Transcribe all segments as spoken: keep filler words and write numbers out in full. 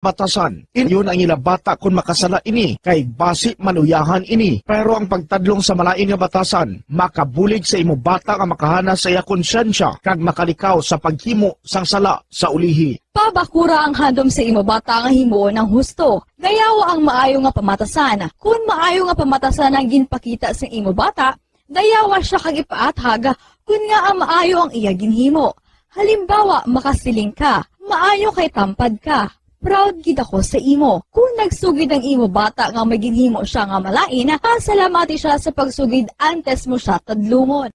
batasan. Inyo ang ila bata kon makasala ini, kay basi maluyahan ini. Pero ang pagtadlong sa malain nga batasan makabulig sa imo bata nga makahana sa iya konsyensya kag makalikaw sa paghimo sang sala sa ulihi. Pabakura ang handom sa imo bata nga himuon ang husto. Dayawa ang maayo nga pamatasan. Kon maayo nga pamatasan ang ginpakita sa imo bata, dayawa sia kag ipaathag kon ngaa maayo ang iya ginhimo. Halimbawa, makasiling ka, "Maayo kay tampad ka." Proud gid ako sa imo. Kung nagsugid ang imo bata nga may ginhimo siya nga malain, pasalamati siya sa pagsugid antes mo siya tadlungon.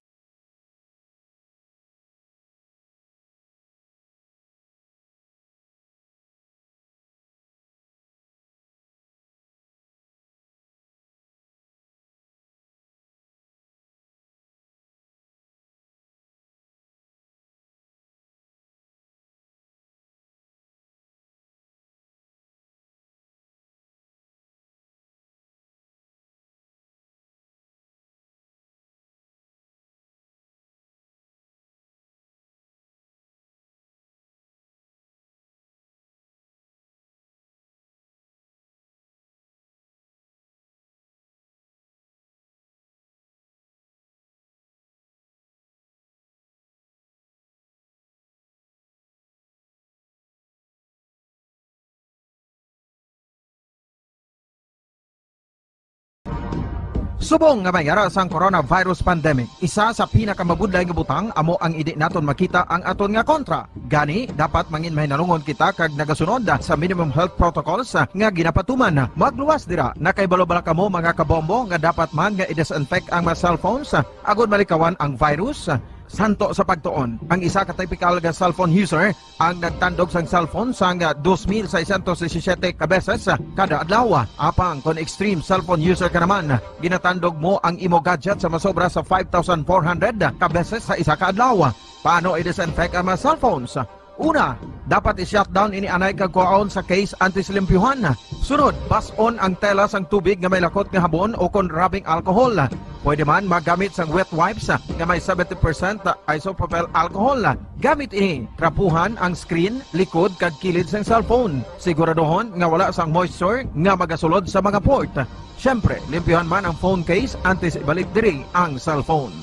Subong nga may ara sang coronavirus pandemic, isa sa pinakamabudlay nga butang amo ang indi naton makita ang aton nga kontra. Gani, dapat mangin mahinalungon kita kag nagasunod sa minimum health protocols nga ginapatuman. Magluwas dira, nakahibalo bala kamo, mga kabombo, nga dapat man nga i-disinfect ang mga cellphones agud malikawan ang virus? Santo sa pagtuon, ang isa ka typical nga cellphone user ang nagtandog sang cellphone sang dos mil seiscientos disisiete ka beses kada adlaw. Apang kon extreme cellphone user ka naman, ginatandog mo ang imo gadget sa masobra sa five thousand four hundred ka beses sa isa ka adlaw. Paano i-disinfect ang mga cellphones? Una, dapat i-shutdown ini anay kag kuhaon sa case antes limpyuhan. Sunod, bas-on ang tela sang tubig nga may lakot nga habon o kon rubbing alcohol. Pwede man magamit sang wet wipes nga may seventy percent isopropyl alcohol. Gamit ini, trapuhan ang screen, likod, kag kilid sang cellphone. Siguraduhon nga wala sang moisture nga magasulod sa mga port. Siyempre, limpyuhan man ang phone case antes ibalik diri ang cellphone.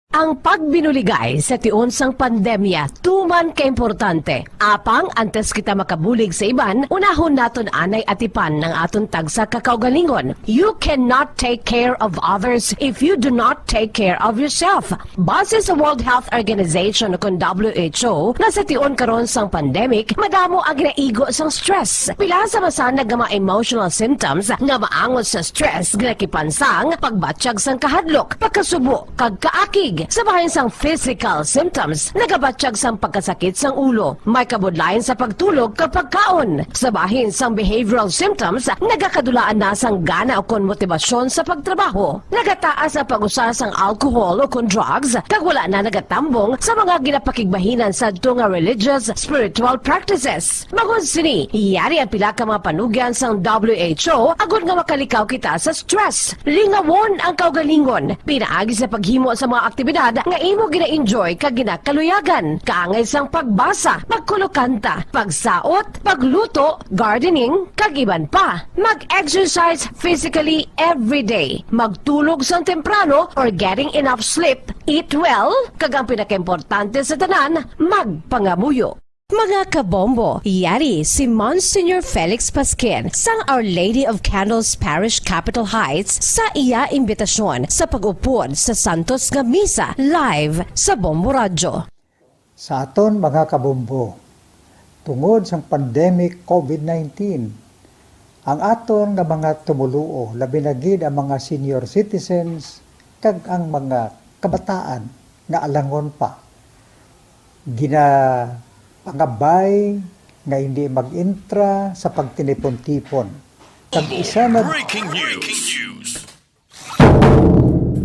Ang pagbinuligay sa tion sang pandemya tuman ka importante. Apang antes kita makabulig sa iban, unahon naton anay atipan ang aton tagsa ka kaugalingon. You cannot take care of others if you do not take care of yourself. Base sa World Health Organization, kon W H O, nga sa tion karon sang pandemic, madamo ang ginaigo sang stress. Pila sa masanag nga mga emotional symptoms nga maangot sa stress, ginakipan sang pagbatyag sang kahadlok, pagkasubo, kag kaakig. Sa bahin sang physical symptoms, nagabatyag sang pagkasakit sang ulo, may kabudlayan sa pagtulog kag pagkaon. Sa bahin sang behavioral symptoms, nagakadulaan na sang gana ukon motibasyon sa pagtrabaho. Nagataas ang pag-usa sang alcohol ukon drugs, kag wala na nagatambong sa mga ginapakigbahinan sadto nga religious, spiritual practices. Bangod sini, yari ang pila ka mga panugyan sang W H O agod nga makalikaw kita sa stress. Lingawon ang kaugalingon pinaagi sa paghimo sa mga aktibidad nga imo gina-enjoy kag ginakaluyagan, kaangay sang pagbasa, pagkulokanta, pagsaot, pagluto, gardening, kag iban pa. Mag-exercise physically every day. Magtulog sang temprano or getting enough sleep. Eat well, kag ang pinakaimportante sa tanan, magpangamuyo. Mga kabombo, yari si Monsignor Felix Pasquin sang Our Lady of Candles Parish, Capitol Heights, sa iya imbitasyon sa pag-upod sa santos nga misa live sa Bombo Radyo. Sa aton mga kabombo, tungod sang pandemic covid nineteen, ang aton nga mga tumoluo, labi na gid ang mga senior citizens kag ang mga kabataan nga alangon pa, ginapangabay nga hindi mag-intra sa pagtinipon-tipon. Kag isa na Breaking news.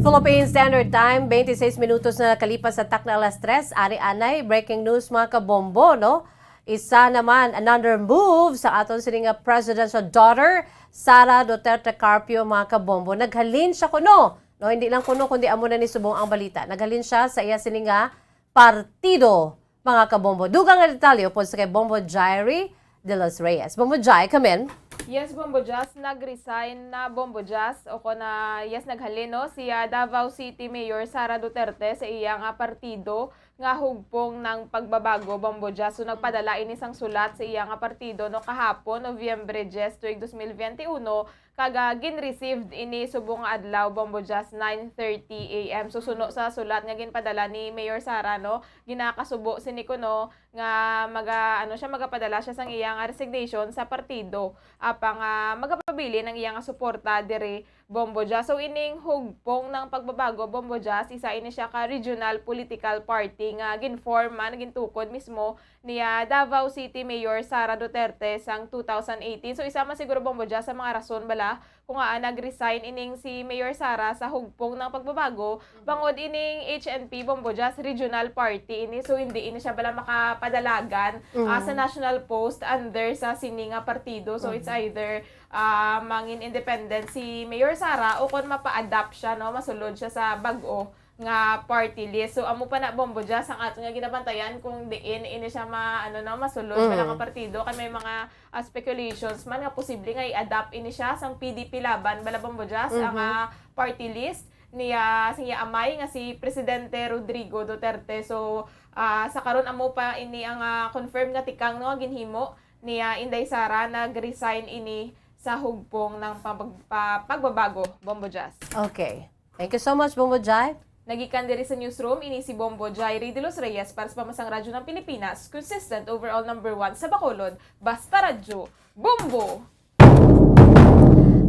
Philippine Standard Time, twenty-six minutos na nakalipas sa takna alas tres. Ari anay, breaking news, mga kabombo, no? Isa naman, another move sa aton sini nga presidential daughter, Sara Duterte Carpio, mga kabombo. Naghalin siya kuno, no? Hindi lang kuno, kundi amo na ni subong ang balita. Naghalin siya sa iya sini nga partido, mga kabombo. Dugang nga detalye upod sa kay Bombo Jairi de los Reyes. Bombo Jai, come in. Yes, Bombo Jazz, nag-resign na Bombo Jazz, o kon na, yes, naghalin, no, si, ah, Davao City Mayor Sara Duterte sa iya nga partido nga Hugpong ng Pagbabago, Bombo Jazz. So, nagpadala ini sang sulat sa iya nga partido, no, kahapon, Nobyembre diyes, tuig dos mil benti uno, kag, ah, gin-received ini subong nga adlaw, Bombo Jazz, nine thirty A M. So, suno sa sulat nga ginpadala ni Mayor Sara, no, ginakasubo sini kuno nga maga-, ano siya, magapadala siya sang iya nga resignation sa partido, apang, ah, magapabilin ang iya nga suporta diri, Bombo Jazz. So, ining Hugpong ng Pagbabago, Bombo Jazz, isa ini siya ka regional political party nga gin-form man, gintukod mismo ni, ah, Davao City Mayor Sara Duterte sang two thousand eighteen. So, isa man siguro, Bombo Jazz, sa mga rason bala kung, ah, nag-resign ining si Mayor Sara sa Hugpong ng Pagbabago, bangod ining H N P, Bombo Jazz, regional party ini. So, hindi ini siya bala makapadalagan, ah, sa Mm. national post under sa sini nga partido. So, it's Mm. either, ah, mangin independent si Mayor Sara o kon mapa-adapt siya, no, masulod siya sa bag-o nga party list. So, amo pa na, Bombo Jazz, ang aton nga ginabantayan kung diin ini siya ma-, ano, no, masulod pa lang Mm. ang partido. Kay may mga, ah, speculations man nga posible nga i-adapt ini siya sang P D P Laban bala, Bombo Jazz, ang, Mhm. ah, party list ni, ah, sa iya amay nga si Presidente Rodrigo Duterte. So, ah, sa karon, amo pa ini ang, ah, confirm nga tikang, no, ginhimo ni, ah, Inday Sara. Nag-resign ini sa Hugpong ng Pag-, Pa-, Pagbabago, Bombo Jazz. Okay. Thank you so much, Bombo Jai. Nagikan diri sa newsroom, ini si Bombo Jairi de los Reyes para sa Pambansang Radyo ng Pilipinas, consistent overall number one sa Bacolod, Basta Radyo, Bombo!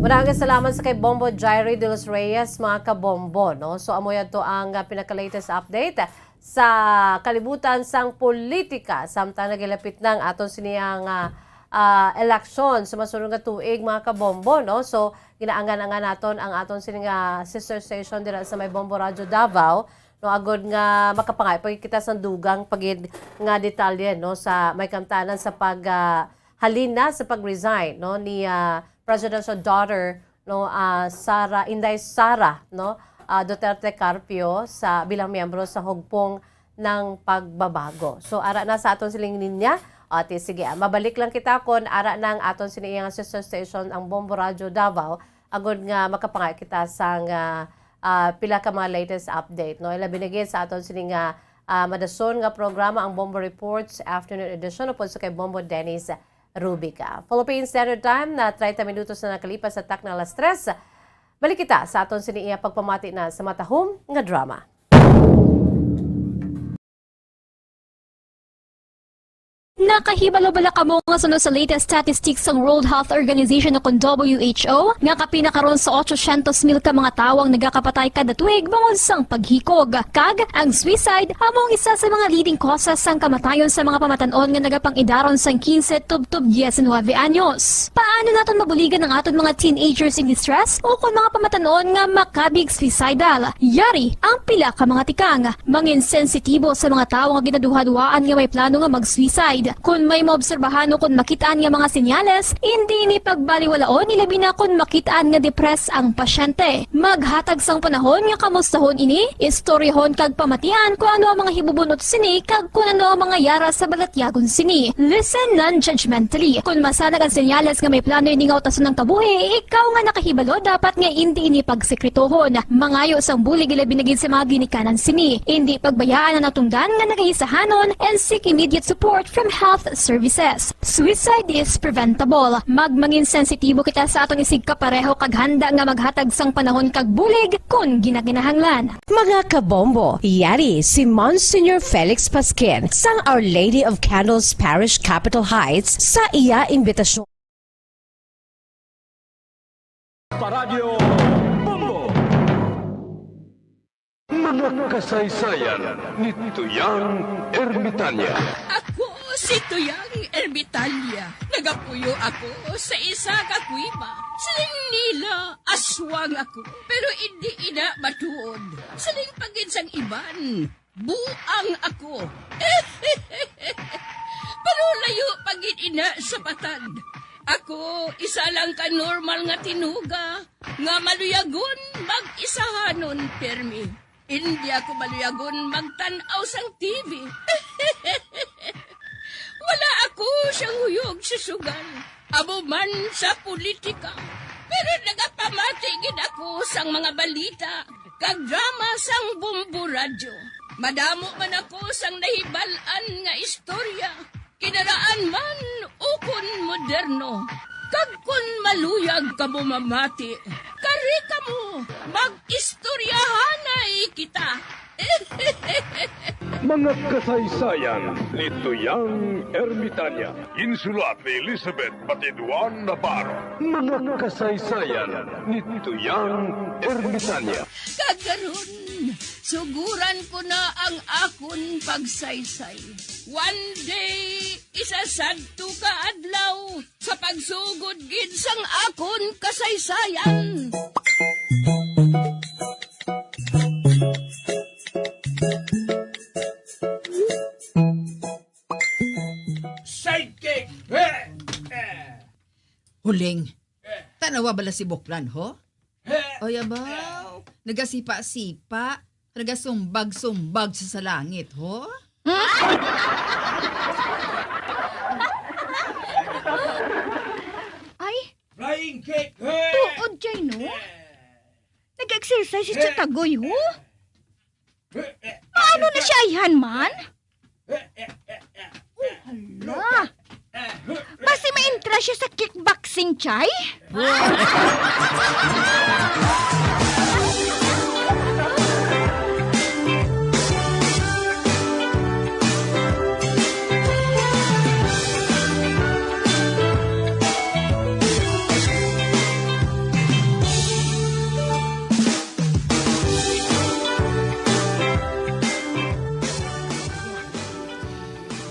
Maraming salamat sa kay Bombo Jairi de los Reyes, mga kabombo, no? So, amo yan to ang, ah, pinaka-latest update sa kalibutan sang politika, samtang nagilapit na ang aton sini nga, ah, eleksyon sa masunod nga tuig, mga kabombo, no? So, ginaangan-angan naton ang aton sini nga sister station dira sa may Bombo Radyo Davao, no, agod nga makapangayo pa kita sang dugang pa gid nga detalye, no, sa may kamtanan sa pag, ah, halin na sa pag-resign, no, ni, ah, presidential daughter, no, ah, Sara, Inday Sara, no, ah, Duterte Carpio sa bilang miyembro sa Hugpong ng Pagbabago. So, ara na sa aton sining linya. Ate, sige, ah, mabalik lang kita kon ara na ang aton sini nga sister station, ang Bombo Radyo Davao, agod nga makapangayo kita sang, ah, ah, pila ka mga latest update, no? Ilabi na gid sa aton sini nga, ah, madason nga programa, ang Bombo Reports Afternoon Edition, upod sa kay Bombo Dennis Rubica. Philippine Standard Time na treinta minutos na nakalipas sa takna alas tres. Balik kita sa aton sini iya pagpamati na sa matahom nga drama. Nakahibalo bala kamo nga suno sa latest statistics sang World Health Organization o kon W H O, nga kapin na karon sa otsosyentos mil ka mga tawo ang nagakapatay kada tuig bangod sang paghikog? Kag ang suicide amo ang isa sa mga leading causes sang kamatayon sa mga pamatan-on nga nagapang-idaron sang quince tubtob diecinuebe anyos. Paano naton mabuligan ang aton mga teenagers in distress o kon mga pamatan-on nga makabig suicidal? Yari ang pila ka mga tikang. Mangin sensitibo sa mga tawo nga ginaduhaduhaan nga may plano nga mag-suicide. Kon may maobserbahan o kon makit-an nga mga senyales, indi ini pagbaliwalaon, ilabi na kon makit-an nga depressed ang pasyente. Maghatag sang panahon nga kamustahon ini, istoryahon kag pamatian kon ano ang mga hibubun-ot sini kag kon ano ang mga yara sa balatyagon sini. Listen non-judgmentally. Kon masanag ang senyales nga may plano ini nga utason ang kabuhi, ikaw nga nakahibalo dapat nga indi ini pagsekretohon. Mangayo sang bulig, ilabi na gid sa mga ginikanan sini. Indi pagbayaan ang natungdan nga nagahisahanon and seek immediate support from health services. Suicide is preventable. Magmangin sensitibo kita sa aton isigkapareho kag handa nga maghatag sang panahon kag bulig kon ginakinahanglan. Mga kabombo, yari si Monsignor Felix Pasquin sang Our Lady of Candles Parish, Capitol Heights, sa iya imbitasyon. Paradyo Bombo. Mga kasaysayan ni Tuyang Ermitanya. Ako si Tuyang Ermitanya. Nagapuyo ako sa isa ka kuweba. Siling nila, aswang ako, pero indi ina matuod. Siling pa gid sang iban, buang ako. Pero layo pa gid ina sa patag. Ako isa lang ka normal nga tinuga nga maluyagon mag-isahanon pirmi. Indi ako maluyagon magtan-aw sang T V. siyang huyog sa sugal, amo man sa politika. Pero nagapamati gid ako sang mga balita kag drama sang Bombo Radyo. Madamo man ako sang nahibal-an nga istorya, kinaraan man ukon moderno. Kag kon maluyag kamo mamati, kari kamo, mag-istoryahanay kita. Mga kasaysayan ni Tuyang Ermitanya. Ginsulat ni Elizabeth Batiduan Navarro. Mga kasaysayan ni Tuyang Ermitanya. Kag karon, suguran ko na ang akon pagsaysay. One day, isa sadto ka adlaw, sa pagsugod gid sang akon kasaysayan. Sidekick! Eh! Eh! Huling, Eh! Tanawa bala si Buklan, ho? Eh! Oy, abaw. Nagasipa-sipa. Nagasumbag-sumbag sa, sa langit, ho? Ay, Flying kick! Eh! Tuod, Jay, no? Eh! Nag-exercise si Tatagoy, ho? Paano na siya ayhan man? Oh, hala. Basi ma-entra siya sa kickboxing, Chay?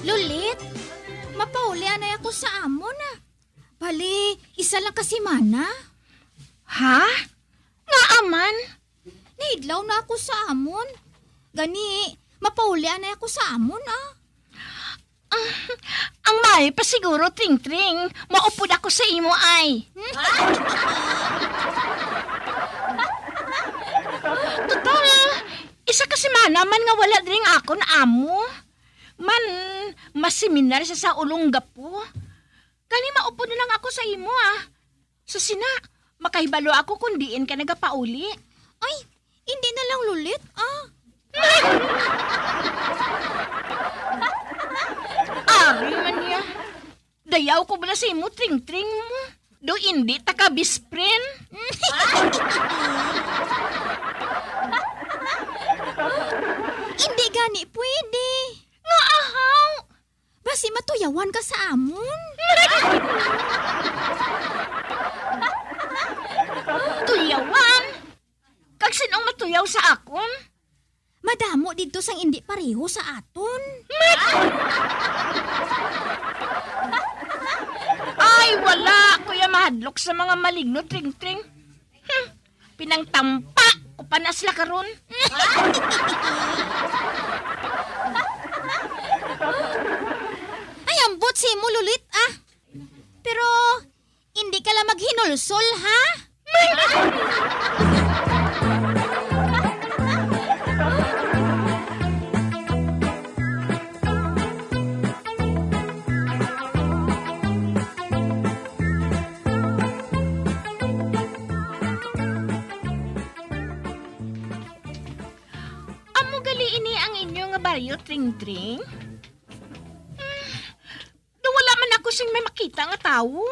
Lulit, mapauli anay ako sa amon, ah. Bali, isa lang ka semana. Ha? Ngaa man? Naidlaw na ako sa amon. Gani, mapauli anay ako sa amon, ah. Ah, ang maayo pa siguro, Tring Tring, maupod ako sa imo, ay. Total, isa ka semana man nga wala diri ang akon amo. Man, maseminar siya sa Olongapo. Gani, maupod na lang ako sa imo, ah. Sa sina, makahibalo ako kung diin ka nagapauli. Ay, hindi na lang, Lulit, ah. Ari man niya. Dayaw ko bala sa imo, Tring Tring mo. Do indi ta ka best friend? Hindi gani pwede. Nga ahaw? Basi matuyawan ka sa amon. Tuyawan? Kag sin-ong matuyaw sa akon? Madamo didto sang indi pareho sa aton. Ay, wala ako ya mahadlok sa mga maligno, Tring Tring. Hmm, pinangtampa ko pa na sila karon. Ay, ambot sa imo, Lulit, ah. Pero, hindi ka lang maghinulsol, ha? Amo gali ini ang inyo nga baryo, Tring Tring? Hmm, do wala man ako sing may makita nga tawo.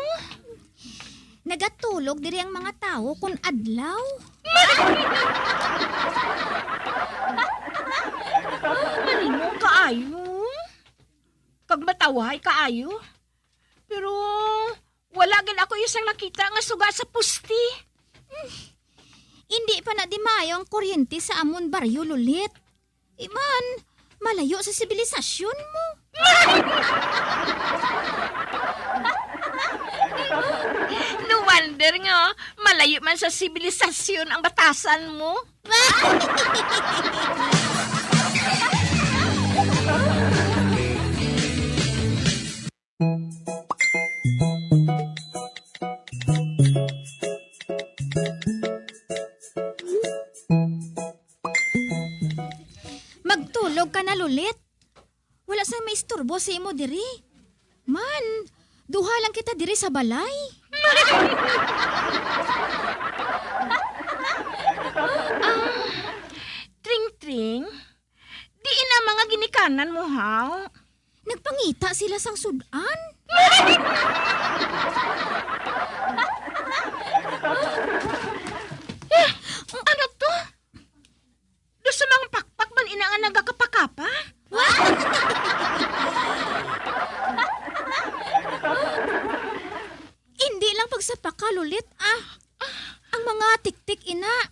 Nagatulog diri ang mga tawo kon adlaw. Malingaw kaayo. Kag matawhay kaayo. Pero wala gid ako isang nakita nga suga sa poste. Hmm. Indi pa na di maayo ang kuryente sa amon baryo, Lulit. Iman, malayo sa sibilisasyon mo. No wonder nga, malayo man sa sibilisasyon ang batasan mo. Magtulog ka na, Lulit. Wala sang maisturbo sa imo diri. Man, Duha lang kita diri sa balay. Ah, Tring Tring, diin ang mga ginikanan mo, haw? Nagpangita sila sang sud-an. Eh, ano to? Daw sa mga pakpak man ina nga nagakapakapa? Hindi lang pagsapaka, Lulit, ah. Ang mga tiktik ina,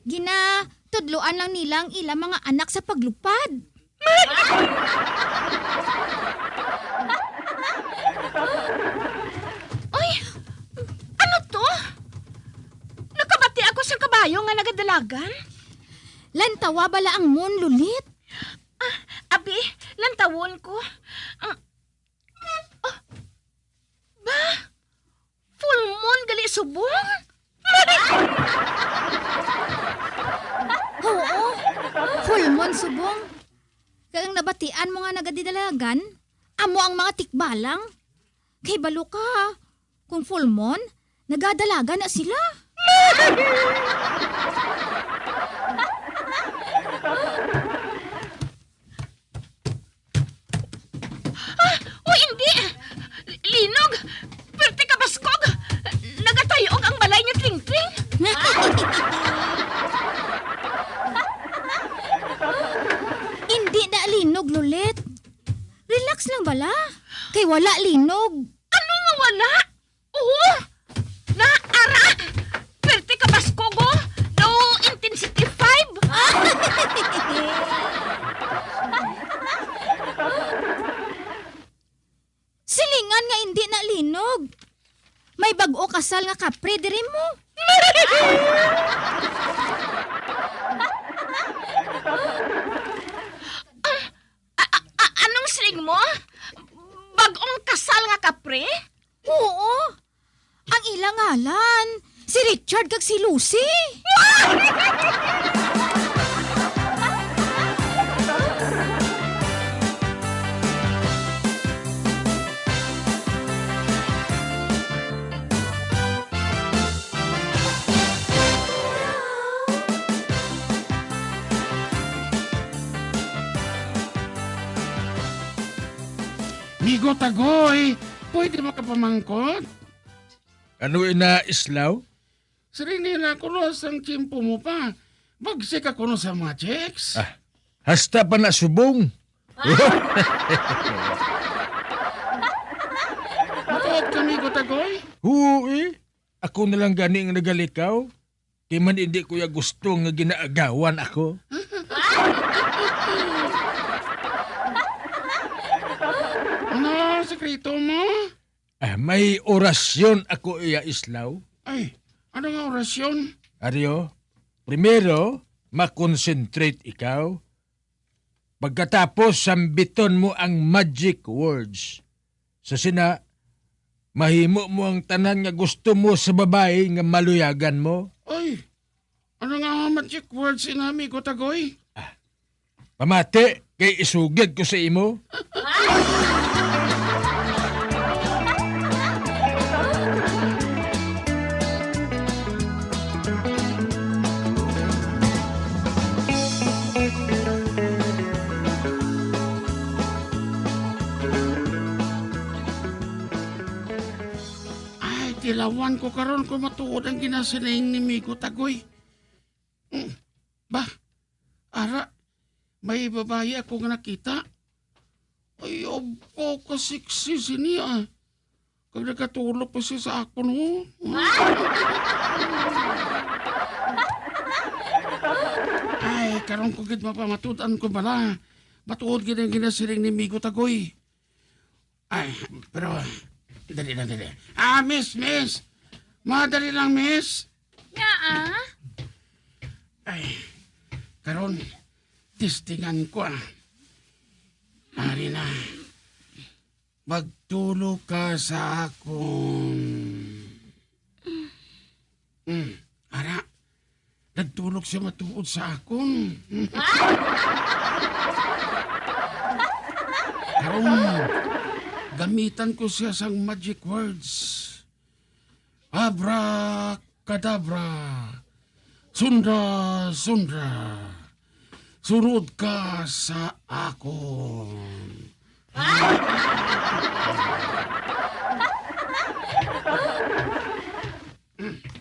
ginatudloan lang nila ang ilang mga anak sa paglupad. Oy, ano to? Nakabati ako sa kabayo nga nagadalagan. Lantawa bala ang moon, Lulit? Ah, abi, lantawon ko. Ah, ah, ba? Full moon gali subong? Oo, full moon subong. Kay ang nabatian mo nga nagadidalagan, amo ang mga tikbalang. Kay balo ka, kung full moon, nagadalagan na sila. Ah, o hindi! Linog! Perte ka baskog! Nagatay-og ang balay ni Tring Tring! Hindi na linog, Lulit. Relax lang bala. Kay wala linog. Ano nga wala? Oo! Na, ara! Perte ka baskog, oh! Low intensity five! Silingan nga indi na linog. May bag-o kasal nga kapre diri mo. Ah, a, a, a, anong siling mo? Bag-ong kasal nga kapre? Oo. Ang ilang ngalan, si Richard kag si Lucy. Migo Tagoy, pwede makapamangkot? Ano ina, Islaw? Siring nila kuno sang tiyempo mo pa. Bagsik ka kuno sa mga chicks. Ah, hasta pa na subong. Matuod ka, Migo Tagoy? Oo, eh. Ako na lang gani ang nagalikaw. Kay man hindi ko ya gusto nga ginaagawan ako. Ano ang sikreto mo? Ah, may orasyon ako iya, Islaw. Ay, ano nga orasyon? Aryo, primero, makonsentrate ikaw. Pagkatapos, sambiton mo ang magic words. Sa sina, mahimo mo ang tanan nga gusto mo sa babayi nga maluyagan mo. Ay, ano nga ang magic words ina, Migo Tagoy? Ah, pamati, kay isugid ko sa imo. Ay, tilawan ko karon kung matuod ang ginasiling ni Migo Tagoy. Mm. Ba, ara, may babayi ako nga nakita. Ay, abaw ka sexy sini, ah. Kag nagatulok pa siya sa akon, oh. Ay, karon ko gid mapamatud-an ko bala. Matuod gid ang ginasiling ni Migo Tagoy. Ay, pero, dali lang, dali. Ah, miss, miss! Madali lang, miss! Nga, ah? Ay, karon, testingan ko, ah. Ari na. Magtulog ka sa akon. Hmm, ara. Nagtulog siya matuod sa akon. Karon, Gamitan ko siya sang magic words. Abracadabra. Sundra, sundra. Sunod ka sa akon.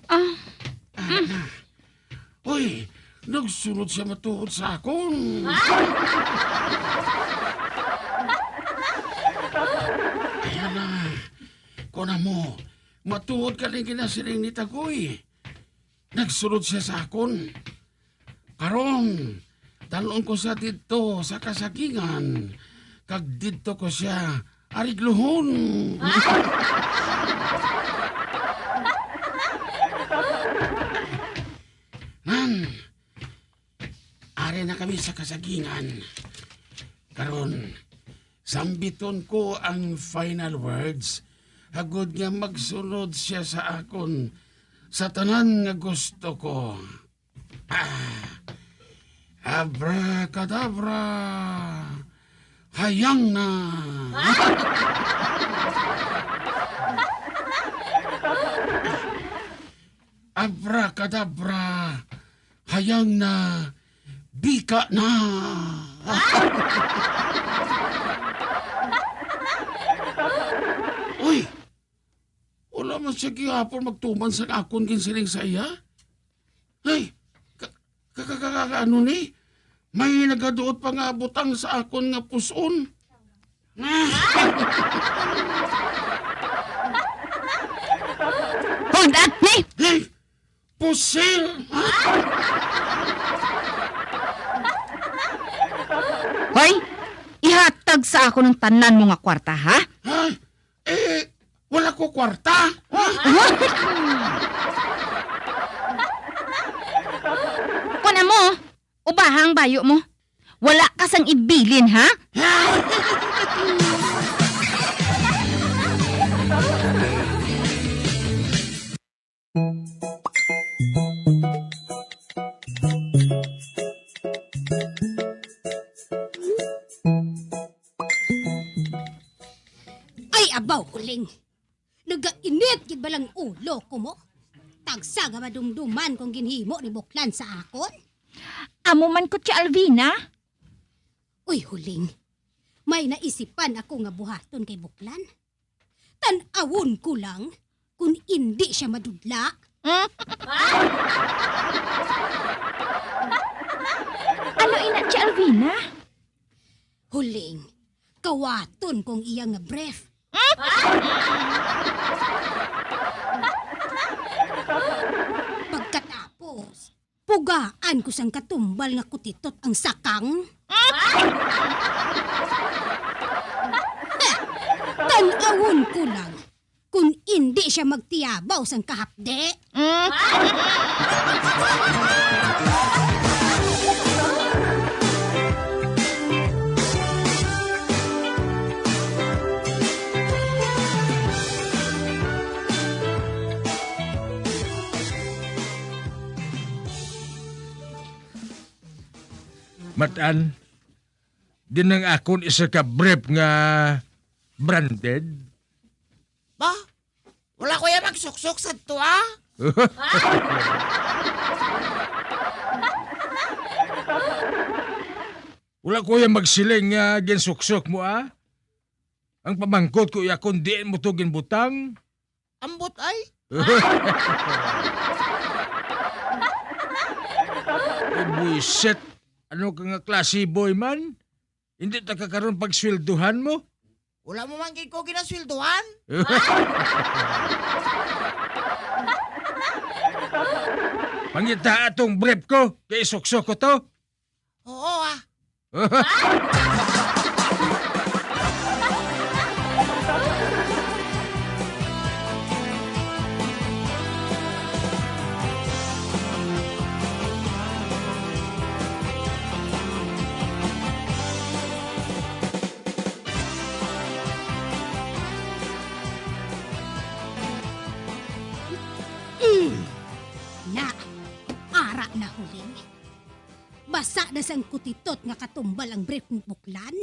Ah, Hoy, nagsunod siya matuod sa akon. Ayan na. Kuna mo, matuod ka ning ginasiling ni Tagoy. Nagsunod siya sa akon. Karon, dalon ko siya didto sa kasagingan, kag didto ko siya arigluhon. Nan, ari na kami sa kasagingan. Karon, sambiton ko ang final words, agod nga magsunod siya sa akon sa tanan nga gusto ko. Ah, abracadabra! Hayang na! Abracadabra! Hayang na! Bika na! Uy! Wala man siya gihapon magtuman sang akon ginsiling sa iya. Ay, ka, ka, ka, ka, ka, ano ni? May nagaduot pa nga butang sa akon nga puson. Hold up ni! Hey! Pusil! Hoy! Ihatag sa akon ang tanan mo nga kwarta, ha? Ha? Eh, wala ko kwarta. Kuna mo, ubaha ang bayo mo. Wala ka sang ibilin, ha? Ay, abaw, Huling. Nagainit gid balang ulo ko mo. Tagsa nga madumduman kong ginhimo ni Buklan sa akon. Amo man ko, Tia Alvina. Uy, Huling. May naisipan ako nga buhaton kay Buklan. Tan-awon ko lang kung indi siya madudla. Ano ina, Tia Alvina? Huling, kawaton kong iya nga brief. Pagkatapos, pugaan ko sang katumbal nga kutitot ang sakang. Tan-awon ko lang kung indi siya magtiyabaw sang kahapdi. Matan, din ang akon isa ka brief nga branded. Ba? Wala ko ya magsuksok sadto, ah. Wala ko ya magsiling nga ginsuksok mo, ah. Ang pamangkot ko ya kung diin mo to ginbutang. Ambot ay. Ay, buisit. Ano ka nga klase boy man? Hindi ta ka karon pagsweldohan mo? Wala mo man gid ko ginasweldohan. Pangita atong brief ko, kay isuksok ko to. Oo, ah. Mm. Na, ara na, Huling. Basa na sang kutitot nga katumbal ang brief ni Buklan.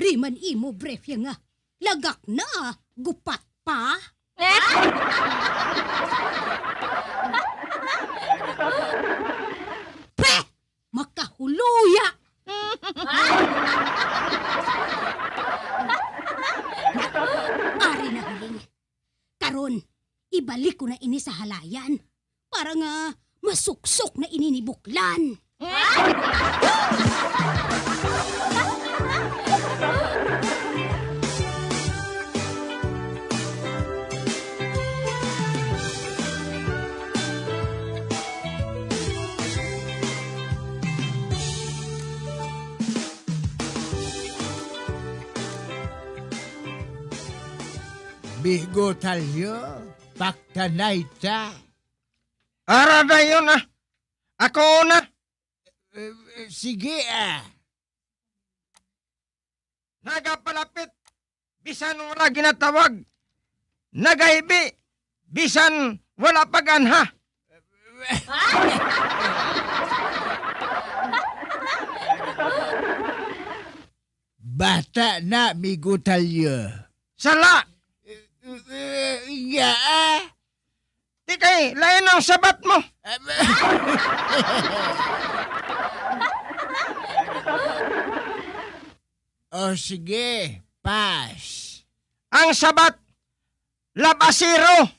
Di man imo brief ya nga lagak na, gupat pa. Pe! Makahuluya! Ari na, Huling. Karon, ibalik ko na ini sa halayan para nga masuksok na ini ni Buklan. Bigotalyo, paktanay ta. Ara dayon, ah. Ako na. Eh, eh, sige, ah. Nagapalapit, bisan wala ginatawag. Nagahibi, bisan wala pag-anha. Bata na, Migo Talyo. Sala! Eh, eh, iya, ah. Di kay lain ang sabat mo. O sige, pass. Ang sabat, labasero.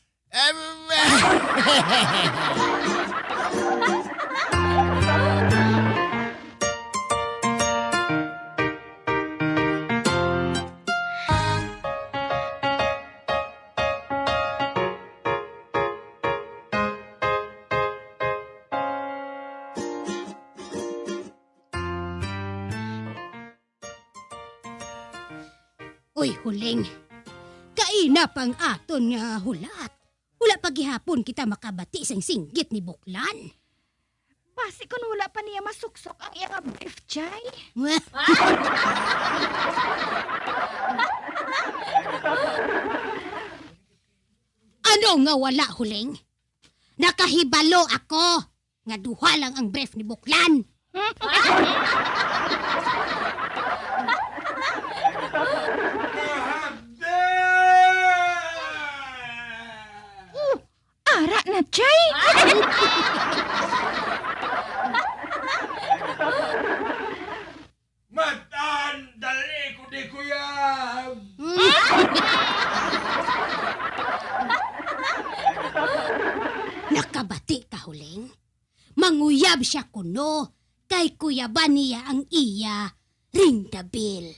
Uy, Huling. Kaina pa ang aton nga hulat. Wala pa gihapon kita makabati sang singgit ni Buklan. Basi kon wala pa niya masuksok ang iya nga brief, Chay. Ano nga wala, Huling? Nakahibalo ako nga duha lang ang brief ni Buklan. Uh, ara na, Chay! Matan, dali ko di kuyab. Nakabati ka, Huling? Manguyab siya kuno, kay kuyaban niya ang iya ring dabil.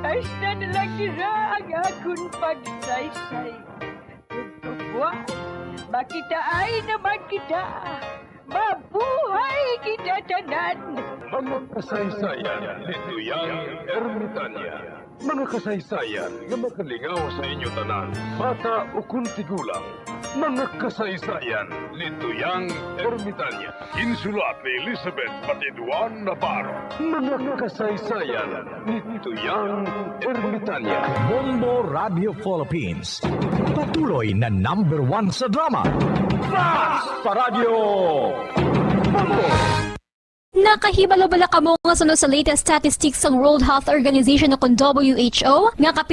Hasta na lang dira ang akon pagsaysay. Ug kabuas, makitaay naman kita. Mabuhay kita tanan! Mga kasaysayan ni Tuyang Ermitanya. Mga kasaysayan nga makalingaw sa inyo tanan, bata ukon tigulang. Mga kasaysayan ni Tuyang Ermitanya. Ginsulat ni Elizabeth Batiduan Navarro. Mga kasaysayan ni Tuyang Ermitanya. Bombo Radio Philippines. Patuloy na number one sa drama. Fast pa Radyo Bombo! Nakahibalo bala kamo nga suno sa latest statistics sang World Health Organization o kon W H O nga kapin